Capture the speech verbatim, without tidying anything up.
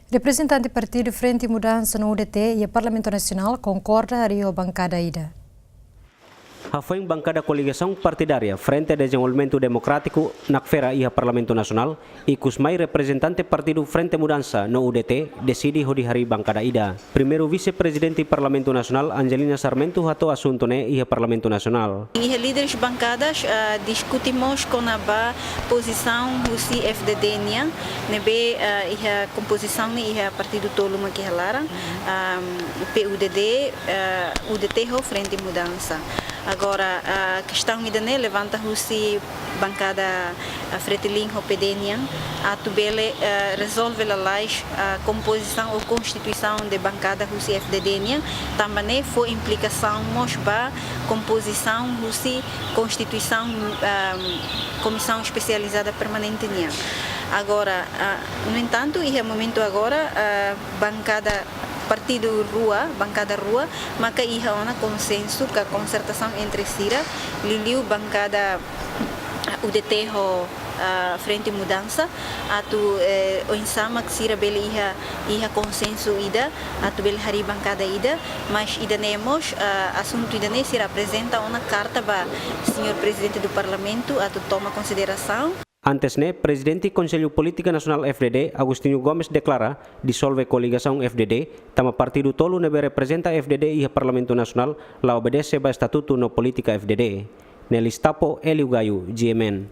Reprezentante partidu Frente Mudansa no U D T iha Parlamentu Nasionál konkorda harii ho bankada ida. Hafoin bankada koligasaun partidária Frente Dezenvolvimentu Demokrátiku nakfera iha Parlamentu Nasionál, ikus mai reprezentante partidu Frente Mudansa no U D T deside hodi harii bankada ida. Primeiru Vise-Prezidente Parlamentu Nasionál Angelina Sarmento hato'o asuntu ne'e iha Parlamentu Nasionál. Iha líderes bankadas, ah, diskute mós kona-ba pozisaun husi F D D nian, ne'ebé, ah, iha kompozisaun ne'e iha partidu tolu mak iha laran, ah, P U D D, ah, U D T ho Frente Mudansa. Agora, ah, kestaun ida-ne'e levanta husi bankada, ah, Fretilin ho P D nian, atu bele, ah, rezolve lalais, ah, kompozisaun ou konstituisaun de bankada husi F D D nian, tanba ne'e fó implikasaun mós ba kompozisaun husi konstituisaun, ah, Komisaun Espesializada Permanente nian. Agora, ah, no entantu, iha momentu agora, ah, bankada partidu rua, bankada rua, maka iha ona konsensu ka konsertasaun entre sira, liuliu bankada, ah, U D T ho, ah, Frente Mudansa, atu, eh, oinsá mak sira bele iha, iha konsensu ida, atu bele harii bankada ida, mas ida-ne'e mós, ah, asuntu ida-ne'e sira aprezenta ona karta ba Señór Prezidente do Parlamentu atu toma konsiderasaun. Antes ne'e, Prezidente Konsellu Polítika Nasionál F D D, Agostinho Gomes, deklara dizolve koligasaun F D D, tanba partidu tolu ne'ebé reprezenta F D D iha Parlamentu Nasionál la obedese ba estatutu no polítika F D D. Nelis Tapo, Hélio Gaio, G M N.